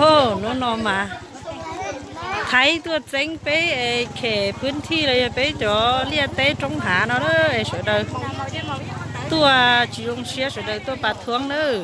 Hnub no mas Thaib tuaj txeeb peb es khem pwv thij los yog peb cov liaj teb roob hav no na, es sawv daws tuaj tsis zoo siab, sawv daws tuaj pas thuab nawb.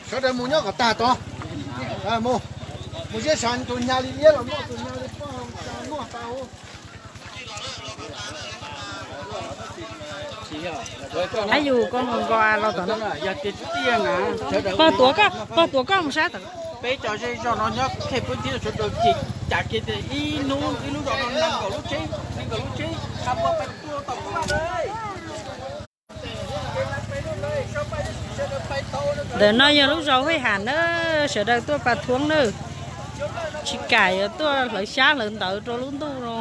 Sawv daws mus nyob kom tag tod. Mus, mus ziab sav tus nyag li liab los muaj, tus nyag li poj muaj tau. Ab yus koj mus nko los tom no. Pog tuav koj, pog tuav koj mus sab tom. Peb cov zej zog no nyob qhia pub ntxiv sawv daws ces cas kiag tias ib hnub ib lub zos no nees nkaum lub tsheb, nees nkaum lub tsheb, xa pog pais tua tom ub na. Ntawm no yog lub zos Huaj Ham na, sawv daws tuaj pas thuab na, tsis kam yuav tuaj hlawv xyab hlawv ntawv rau lub ntuj no.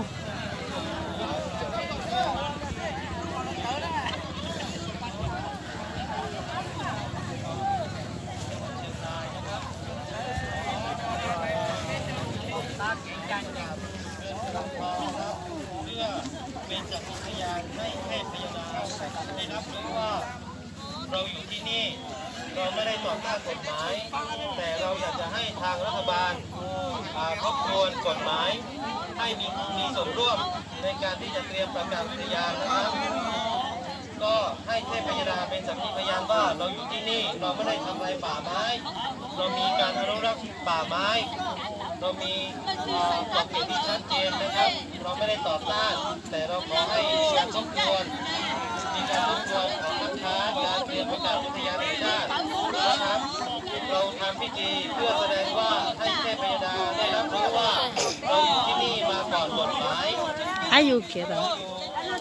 Pen สักขีพยานให้เทพพยดาได้รับรู้ว่าเราอยู่ที่นี่ เราไม่ได้ต่อต้านกฎหมาย แต่เราอยากจะให้ทางรัฐบาลอ่าทบทวนกฎหมาย ให้มีมีส่วนร่วมในการที่จะเตรียมประกาศอุทยานนะครับ ก็ให้เทพพยดาเป็นสักขีพยานว่าเราอยู่ที่นี่ เราไม่ได้ทำลายป่าไม้ เรามีการอนุรักษ์ป่าไม้ เรามีเอ่อขอบเขตที่ชัดเจนนะครับ เราไม่ได้ต่อต้าน แต่เราขอให้มีการทบทวน มีการทบทวนของคัดค้านการเตรียมประกาศอุทยานแห่งชาตินะครับ เราทำพิธีเพื่อแสดงว่าให้เทพยดาได้รับรู้ว่าเราอยู่ที่นี่มาก่อนกฎหมาย Are you kidding?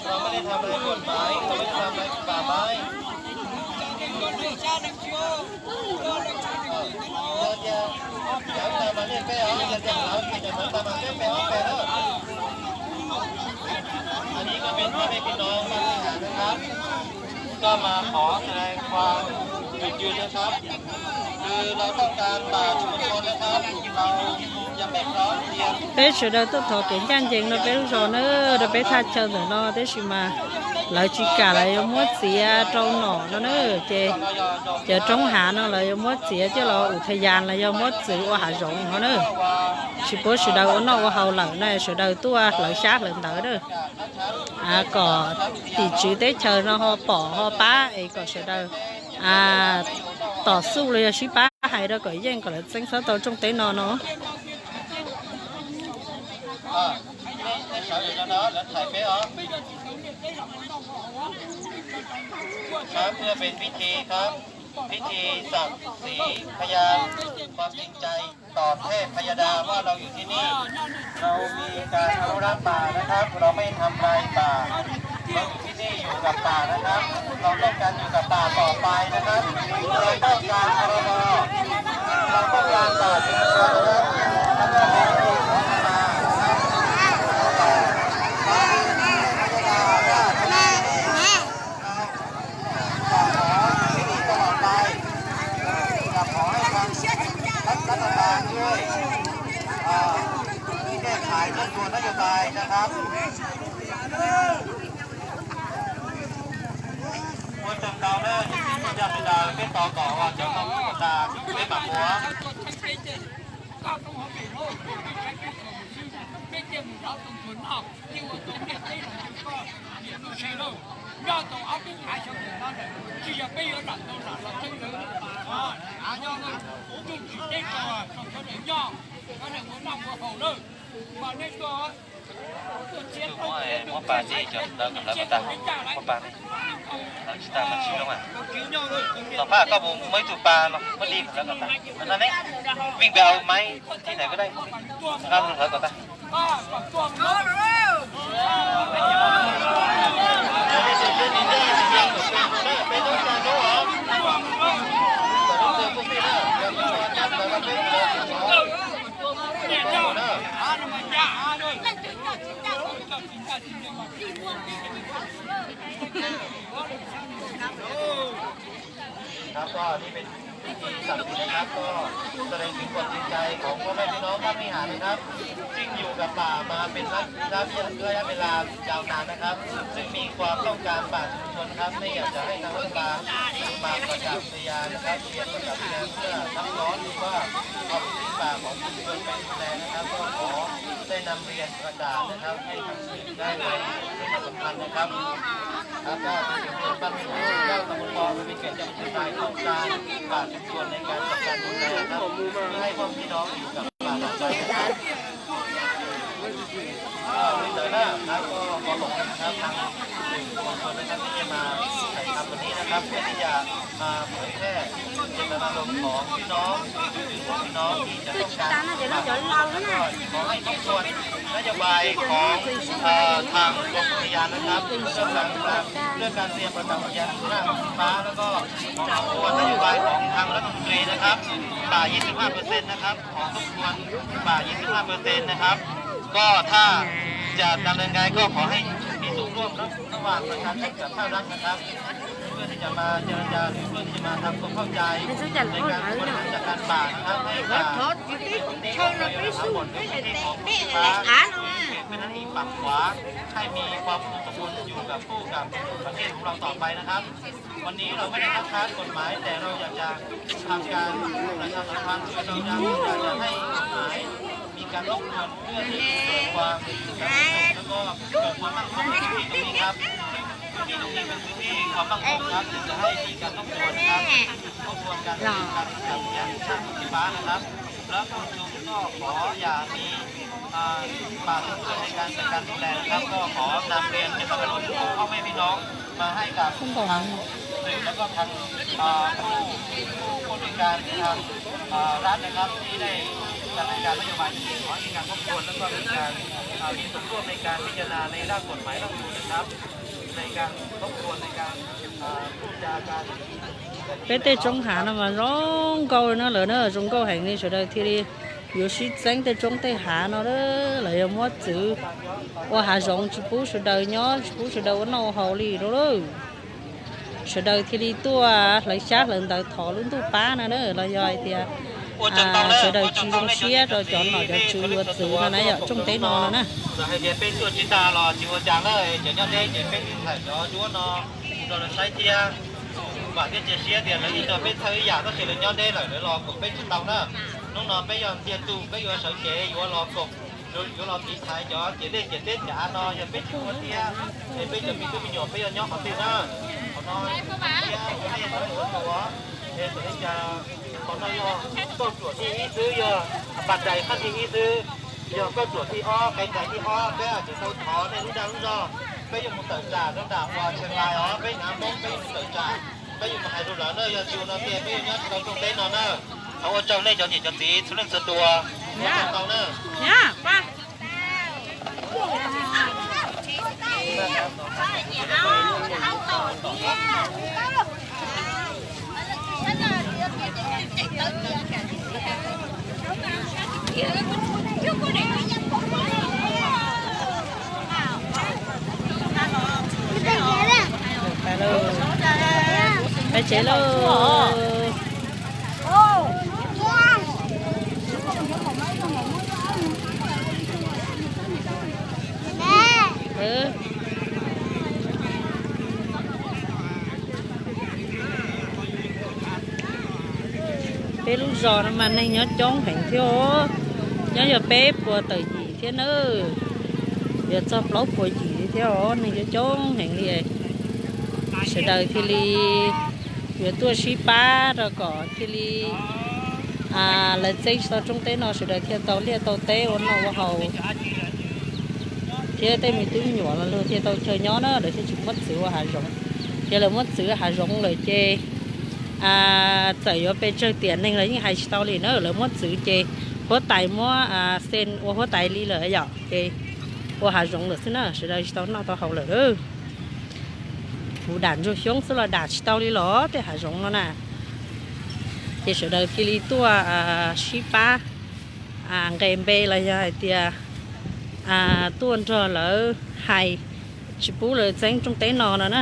เราไม่ได้ทำลายกฎหมาย เราไม่ได้ทำลายป่าไม้ อันนี้ก็เป็นพ่อแม่พี่น้องบ้านทหารนะครับ ก็มาขอแสดงความจุดยืนนะครับ คือเราต้องการป่าชุมชนนะครับ เรายังไม่พร้อมเตรียม Peb sawv daws tuaj thov kev ncaj ncees rau peb lub zos na, rau peb thaj chaw ntawm no, tab sis mas lawv tsis kam, lawv yuav muab txiav rau nom no na, ces cov roob hav no lawv yuav muab txiav coj los ua thaj yas, los yog muab txiav ua hav zoov no na. Tsis pub sawv daws ua noj ua haus lawm na, sawv daws tuaj hlawv xyab hlawv ntawv na, kom tim tswv teb chaws no ho pom ho pab es kom sawv daws tom xuj los yog sib pab hais rau kom yeej kom lawv txeeb txhob tau rooj teb no no. ครับ เพื่อเป็นพิธีครับ พิธีศักดิ์ศรีพยานความจริงใจต่อเทพพยดาว่าเราอยู่ที่นี่ เรามีการอนุรักษ์ป่านะครับ เราไม่ทำลายป่า เราอยู่ที่นี่อยู่กับป่านะครับ เราต้องการอยู่กับป่าต่อไปนะครับ เราต้องการพรบ เราต้องการป่าชุมชนนะครับ แล้วก็เป็นที่ขอขมานะครับ อยากขอที่นี่ตลอดไป อยากขอให้ทางรัฐบาลช่วยเอ่อแก้ไขทบทวนนโยบายนะครับ Muaj tseem ntau na, yog peb tos kom cov no mus tas peb mam mus. Koj tau hauv pem lauj, peb cia mus zov tus ntsuag no, yeej ua tau ntiaj teb los ntawm koj niam ntxawm lauj. Nyob tau ob peb phav xyoo ntawm no lawm, tsis yog peb yuav zam tau zam los txheeb ntawd. Av nyob na, tsuj tsis teb tso, tso sawv daws nyob, sawv daws ua noj ua haus lawm, mas nej tuaj, tuaj txiav taub txiav tus, txiav txiav kom peb caj lawm, kom tsis tau mas tsis zoo. Tom qab koj mus muaj ib tug pas los muab di kom lawv kom tag. No ne, vij npe au maiv thib ntawm ko dai, nqa mus lawv kom tag. พิธีศักดิ์สิทธิ์นะครับ ก็แสดงถึงความจริงใจของพ่อแม่พี่น้องท่านวิหารนะครับ ซึ่งอยู่กับป่ามาเป็นระยะระยะเวลายาวนานนะครับ ซึ่งมีความต้องการป่าชุมชนครับ ไม่อยากจะให้ทางรัฐบาลมาประกาศอุทยานนะครับ เตรียมประกาศอุทยานเพื่อทับซ้อนหรือว่าเอาพื้นที่ป่าของชุมชนไปดูแลนะครับ ก็ขอได้นำเรียนประกาศนะครับ ให้ทางสื่อได้ไปประชาสัมพันธ์นะครับ แล้วก็เป็นเพื่อนบ้านเจ้าตำบลปอเป็นเกียรติจำนวนนายต้องการป่าชุมชนในการจัดการดูแลครับ เพื่อให้พ่อพี่น้องอยู่กับป่าต่อไปนะครับ ก็มีเจอหน้าครับ ก็ขอขอบคุณครับ ทางสื่อมวลชนนะครับ ที่ได้มาถ่ายทำวันนี้นะครับ เพื่อที่จะมาเผยแพร่เจตนารมณ์ของพี่น้อง พี่น้องที่จะต้องการป่าชุมชน แล้วก็ขอให้ทบทวนนโยบายของเอ่อทางกรมอุทยานนะครับ เรื่องการเรื่องการเตรียมประกาศอุทยานแห่งชาติสีฟ้า แล้วก็ขอทบทวนนโยบายของทางรัฐมนตรีนะครับ ป่า ยี่สิบห้าเปอร์เซ็นต์ นะครับ ขอทบทวนป่า ยี่สิบห้าเปอร์เซ็นต์ นะครับ ก็ถ้าจะดำเนินการก็ขอให้มีส่วนร่วมระหว่างประชาชนกับภาครัฐนะครับ เพื่อที่จะมาเจรจาหรือเพื่อที่จะมาทำความเข้าใจในการบริหารจัดการป่านะครับ ให้กับพื้นที่ของพวกเราทั้งหมดในพื้นที่ของสีฟ้า เป็นพื้นที่ปากขวา ให้มีความอุดมสมบูรณ์อยู่กับคู่กับประเทศของเราต่อไปนะครับ วันนี้เราไม่ได้คัดค้านกฎหมาย แต่เราอยากจะทำการประชาสัมพันธ์ คือเราอยากจะให้กฎหมายมีการทบทวนเพื่อที่จะเกิดความสงบแล้วก็เกิดความมั่นคงในพื้นที่ตรงนี้ครับ พื้นที่ตรงนี้เป็นพื้นที่ความมั่นคงครับ จึงจะให้มีการทบทวนนะครับ ทบทวนการดำเนินการจัดการสร้างไฟฟ้านะครับ แล้วชุมชนก็ขออย่ามีเอ่อป่าชุมชนในการจัดการดูแลนะครับ ก็ขอนำเรียนเจตนารมณ์ของพ่อแม่พี่น้องมาให้กับทางสื่อแล้วก็ทางเอ่อผู้ผู้ผู้บริการทางเอ่อรัฐนะครับ ที่ได้ดำเนินการนโยบายนี้ขอให้มีการทบทวนแล้วก็มีการเอ่อมีส่วนร่วมในการพิจารณาในร่างกฎหมายร่างนูญนะครับ ในการทบทวนในการเอ่อพูดจากัน Peb tej roob hav no mas zoo nkauj no lawm na, zoo nkauj heev li, sawv daws thiaj li yuav sib txeeb tej roob tej hav no, lawv yog muab txwv ua hav zoov tsis pub sawv daws nyob, tsis pub sawv daws ua noj ua haus li no lawm. Sawv daws thiaj li tuaj hlawv xyab hlawv ntawv thov lub ntuj pab no na, los yog hais tias sawv daws tsis zoo siab rau cov nom cov tswv yuav txwv no na, yog rooj teb no no na. Hais tias peb tuaj tsis tag los tsis ua cas na, cov nyob deb ces peb ntawm cov duab no mus rau lawv saib thiab. Vam thiab cia siab tias lawv yeej nrog peb txhawb ib yam, tab sis lawv nyob deb lawm lawv los koom peb tsis tau na. Hnub no peb yog ntiag tug, peb yuav sawv cev yuav los koom, yuav los tiv thaiv cov ciam dej ciam teb ciam av no, yog peb tsis ua thiab es peb cov me tub me nyuam peb yuav nyob qhov twg na? Qhov no thiab ua nej sawv daws tuav es txawm li cas, qhov no yog kauj ruam thib ib xwb, yog pas dais qhab thib ib xwb, yog kauj ruam thib ob, qe dais thib ob, peb tseem tau thov nej lub dag lub zog, peb yuav mus tawm tsam rau nram uas Tsheej Lais os, peb hnav Hmoob peb yuav mus tawm tsam, peb yuav mus hais rau lawv na, yog tsis ua no tiag peb yuav nyob tsis tau rooj teb no na. Thov ua tsaug nej cov niam cov txiv txhua leej txhua tus. Peb tsev lauj. Peb lub zos no mas neeg nyob coob heev thiab os, nyob yog peb puas tawm yim thiab nawb, yuav txog plaub puas yim thiab os, neeg coob coob heev li. Sawv daws thiaj li yuav tuaj sib pab rau kom thiaj li lawv txeeb tsis tau rooj teb no, sawv daws thiaj tau liaj tau teb ua noj ua haus, thiab tej me tub me nyuam los luag thiaj tau chaw nyob na, lawv thiaj tsis muab txwv ua hav zoov. Ces lawv muab txwv hav zoov lawm ces txawm yuav pes tsawg tiam neeg los yeej hais tsis tau li na, lawv muab txwv ces huab tais muab xee ua huab tais li lawm yom, ces ua hav zoov lawm xwb na, sawv daws tsis tau noj tau haus lawm. Kuv dam ntsuag xyoob xwb los dam tsis tau li los tej hav zoov no na. Ces sawv daws cia li tuaj sib pab nqes npe los yog hais tias tuaj nrog lawv hais tsis pub lawv txeeb rooj teb no no na.